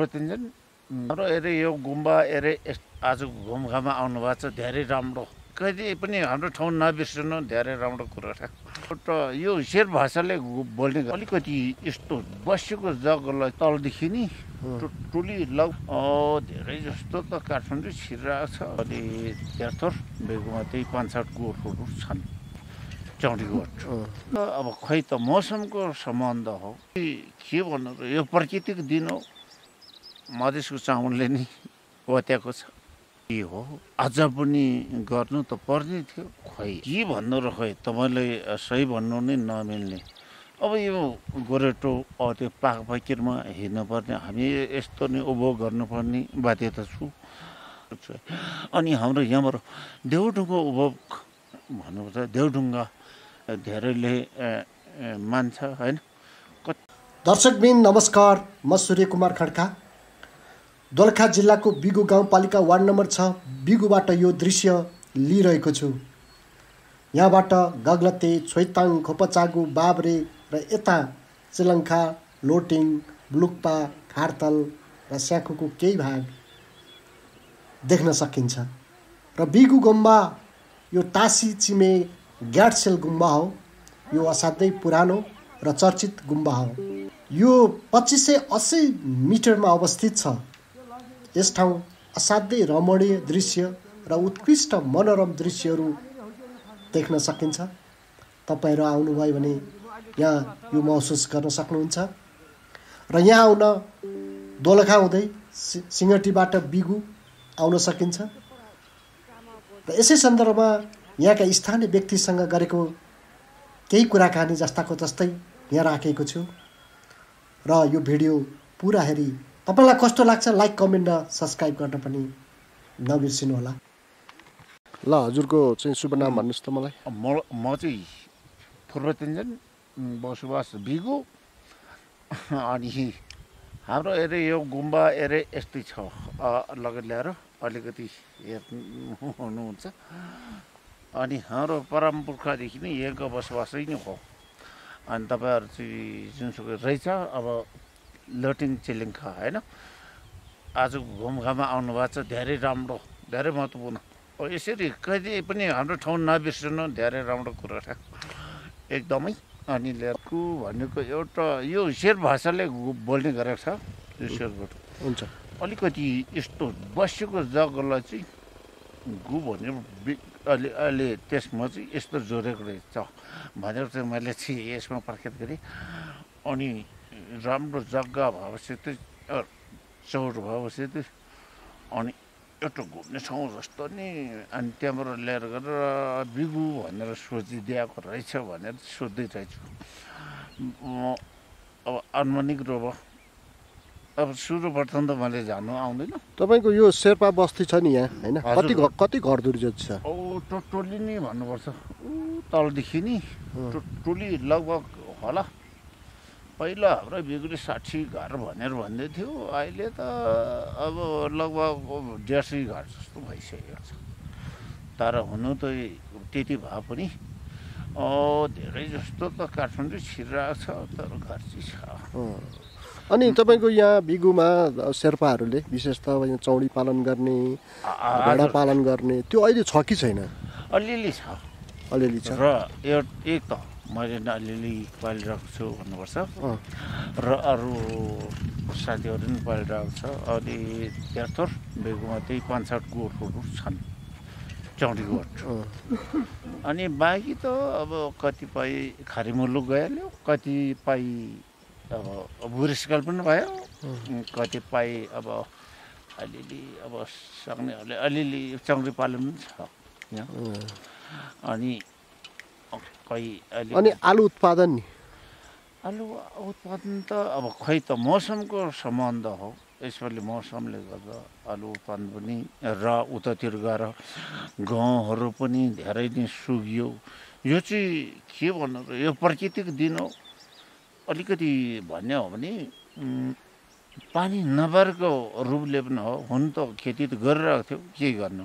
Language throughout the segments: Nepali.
पूर्वतिन्जेन हाम्रो हेरे यो गुम्बा हेरे आज घुमघाममा आउनु भएको छ धेरै राम्रो कहिले पनि हाम्रो ठाउँ नबिर्सनु धेरै राम्रो कुरा छ यो शेर भाषाले बोल्ने अलिकति यस्तो बसेको जग्गालाई तलदेखि नि टुली लग धेरै जस्तो त काठमाडौँ छिरिरहेको छ अनि त्यहाँथोर बेगुमा त्यही 5-7 गोठहरू छन् चौडीगोठ अब खै त मौसमको सम्बन्ध हो के भन्नु यो प्राकृतिक दिन हो मधेसको चामलले नि ओत्याएको छ के हो अझ पनि गर्नु त पर्ने थियो खै के भन्नु र खै तपाईँलाई सही भन्नु नै नमिल्ने अब यो गोरेटो त्यो पाक फकिरमा हिँड्नुपर्ने हामी यस्तो नै उभो गर्नुपर्ने बाध्यता छु अनि हाम्रो यहाँबाट देउढुङ्गा उभो भन्नुपर्छ देउढुङ्गा धेरैले मान्छ होइन। दर्शकबिन नमस्कार, म सूर्य कुमार खड्का दोलखा जिल्लाको बिगु गाउँपालिका वार्ड नम्बर 6 बिगुबाट यो दृश्य लिइरहेको छु। यहाँबाट गगलते, छोइताङ, खोपचागु, बाबरे र यता चिलङ्खा, लोटिङ, ब्लुक्पा, खारतल र स्याखुको केही भाग देख्न सकिन्छ। र बिगु गुम्बा यो टासी चिमे ग्याटसेल गुम्बा हो। यो असाध्यै पुरानो र चर्चित गुम्बा हो। यो 2580 मिटरमा अवस्थित छ। यस ठाउँ असाध्यै रमणीय दृश्य र उत्कृष्ट मनोरम दृश्यहरू देख्न सकिन्छ। तपाईँहरू आउनुभयो भने यहाँ यो महसुस गर्न सक्नुहुन्छ। र यहाँ आउन दोलखा हुँदै सिङ्गटीबाट बिगु आउन सकिन्छ। र यसै सन्दर्भमा यहाँका स्थानीय व्यक्तिसँग गरेको केही कुराकानी जस्ताको जस्तै यहाँ राखेको छु। र यो भिडियो पुरा हेरी तपाईँलाई कस्तो लाग्छ लाइक, कमेन्ट र सब्सक्राइब गर्न पनि नबिर्सिनु होला। ल हजुरको चाहिँ शुभ नाम भन्नुहोस् त मलाई। म चाहिँ पूर्वतिन्जेन बसोबास बिगु अनि हाम्रो हेरे यो गुम्बा हेरे यस्तै छ लगत ल्याएर अलिकति हेर्नु हुनुहुन्छ। अनि हाम्रो परमपुर्खादेखि नै यहाँको बसोबासै नै हो। अनि तपाईँहरू चाहिँ जुनसुकै रहेछ अब लोटिङ चिलिङ्खा होइन आज घुमघाममा आउनु भएको छ धेरै राम्रो धेरै महत्त्वपूर्ण हो। यसरी कहिले पनि हाम्रो ठाउँ नबिर्सनु धेरै राम्रो कुरा छ एकदमै। अनि लेरकु भनेको एउटा यो शेर भाषाले बोल्ने गरेको छ। यो शेरबाट हुन्छ अलिकति यस्तो बसेको जग्गालाई चाहिँ गु भनेर अहिले त्यसमा चाहिँ यस्तो जोडेको रहेछ भनेर चाहिँ मैले चाहिँ यसमा प्रख्यात गरेँ। अनि राम्रो जग्गा भएपछि चौर भएपछि अनि एउटा घुम्ने ठाउँ जस्तो नि अनि त्यहाँबाट ल्याएर गरेर बिगु भनेर सोचिदिएको रहेछ भनेर सोध्दै रहेछु। अब अनुमानिक रूप अब सुरुप्रथम त मैले जानु आउँदैन। तपाईँको यो शेर्पा बस्ती छ नि यहाँ होइन, कति घर दूरी छ? टोली नै भन्नुपर्छ तलदेखि नि टोली लगभग होला। पहिला हाम्रो बिगुले 60 घर भनेर भन्दै थियो, अहिले त अब लगभग 150 घर जस्तो भइसकेको छ। तर हुनु त त्यति भए पनि धेरै जस्तो त काठमाडौँ छिरिरहेको छ तर घर चाहिँ छ। अनि तपाईँको यहाँ बिगुमा शेर्पाहरूले विशेष त यहाँ चौडी पालन गर्ने, भेडा पालन गर्ने त्यो अहिले छ कि छैन? अलिअलि छ, अलिअलि छ। र एक त मैले अलिअलि पालिरहेको छु भन्नुपर्छ र अरू साथीहरू पनि पालिरहेको छ। अनि त्यहाँथोर बेगुमा त्यही 5-7 गोठहरू छन् चौडीगोठ। अनि बाँकी त अब कतिपय खारी मुलुक गइहाल्यो, कतिपय अब बुढेसकाल पनि भयो, कतिपय अब अलिअलि अब सक्नेहरूले अलिअलि चौरी पालन पनि छ यहाँ। अनि अनि आलु उत्पादन नि आलु उत्पादन त अब खै त मौसमको सम्बन्ध हो। यसपालि मौसमले गर्दा आलु उत्पादन पनि र उतातिर गएर गहुँहरू पनि धेरै नै सुक्यो। यो चाहिँ के भन्नु र यो प्राकृतिक दिन हो। अलिकति भन्ने हो भने पानी नभएको रूपले पनि हो। हुन त खेती त गरिरहेको थियो, के गर्नु,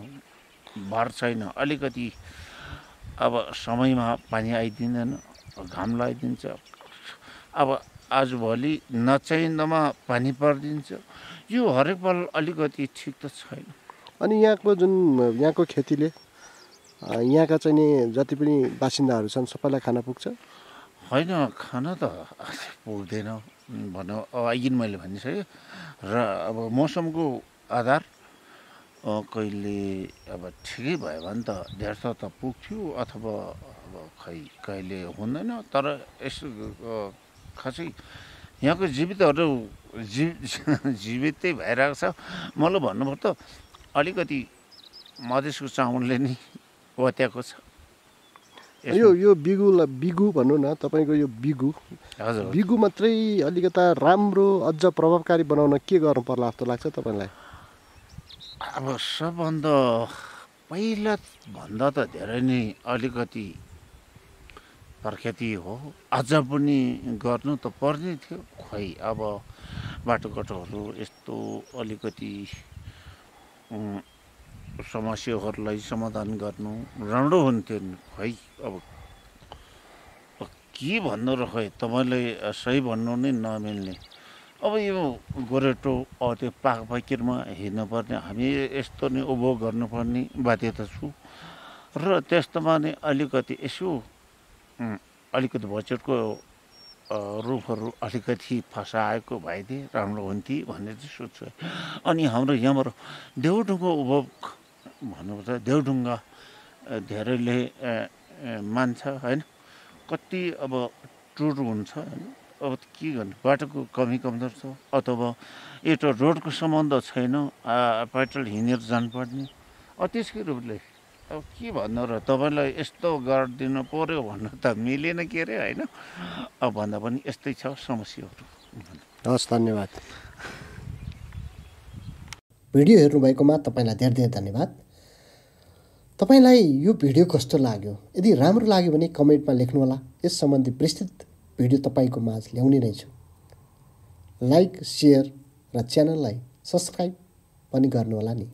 भर छैन। अलिकति अब समयमा पानी आइदिँदैन, घाम लगाइदिन्छ। अब आजभोलि नचाहिँदामा पानी परिदिन्छ। यो हरेक पल अलिकति ठिक त छैन। अनि यहाँको खेतीले यहाँका चाहिँ नि जति पनि बासिन्दाहरू छन् सबैलाई खाना पुग्छ? होइन, खाना त पुग्दैन भनौँ। अघि मैले भनिसकेँ। र अब मौसमको आधार कहिले अब ठिकै भयो भने त धेर त पुग्थ्यो, अथवा अब खै कहिले हुँदैन। तर यसो खासै यहाँको जीवितहरू जीवितै भइरहेको छ। मलाई भन्नुभयो त अलिकति मधेसको चामलले नै ओत्याएको छ। यो बिगु भन्नु न, तपाईँको यो बिगु मात्रै अलिकता राम्रो अझ प्रभावकारी बनाउन के गर्नु पर्ला जस्तो लाग्छ तपाईँलाई? अब सबभन्दा पहिला भन्दा त धेरै नै अलिकति प्रख्याति हो। अझ पनि गर्नु त पर्ने थियो। खै अब बाटोघाटोहरू यस्तो अलिकति समस्याहरूलाई समाधान गर्नु राम्रो हुन्थ्यो नि। खै अब के भन्नु र, खै तपाईँलाई सही भन्नु नै नमिल्ने। अब यो गोरेटो त्यो पाखपाकिरमा हिँड्नुपर्ने, हामी यस्तो नै उभो गर्नुपर्ने बाध्यता छु। र त्यस्तोमा नै अलिकति यसो अलिकति बजेटको रुखहरू अलिकति फसाएको भइदिए राम्रो हुन्थ्यो भन्ने चाहिँ सोच्छु। अनि हाम्रो यहाँबाट देउढुङ्गा उभो भन्नुपर्छ। देउढुङ्गा धेरैले मान्छ होइन। कति अब टुर हुन्छ होइन। अब के गर्नु, बाटोको कमी कमजोर छ, अथवा एउटा रोडको सम्बन्ध छैन, पैदल हिँडेर जानुपर्ने। त्यसकै रूपले अब के भन्नु र, तपाईँलाई यस्तो गरिदिनु पर्यो भन्नु त मिलेन के अरे होइन। अब भन्दा पनि यस्तै छ समस्याहरू। हस्, धन्यवाद। भिडियो हेर्नुभएकोमा तपाईँलाई धेरै धेरै धन्यवाद। तपाईँलाई यो भिडियो कस्तो लाग्यो? यदि राम्रो लाग्यो भने कमेन्टमा लेख्नुहोला। यस सम्बन्धी विस्तृत भिडियो तपाईँको माझ ल्याउने नै छु। लाइक, सेयर र च्यानललाई सब्सक्राइब पनि गर्नुहोला नि।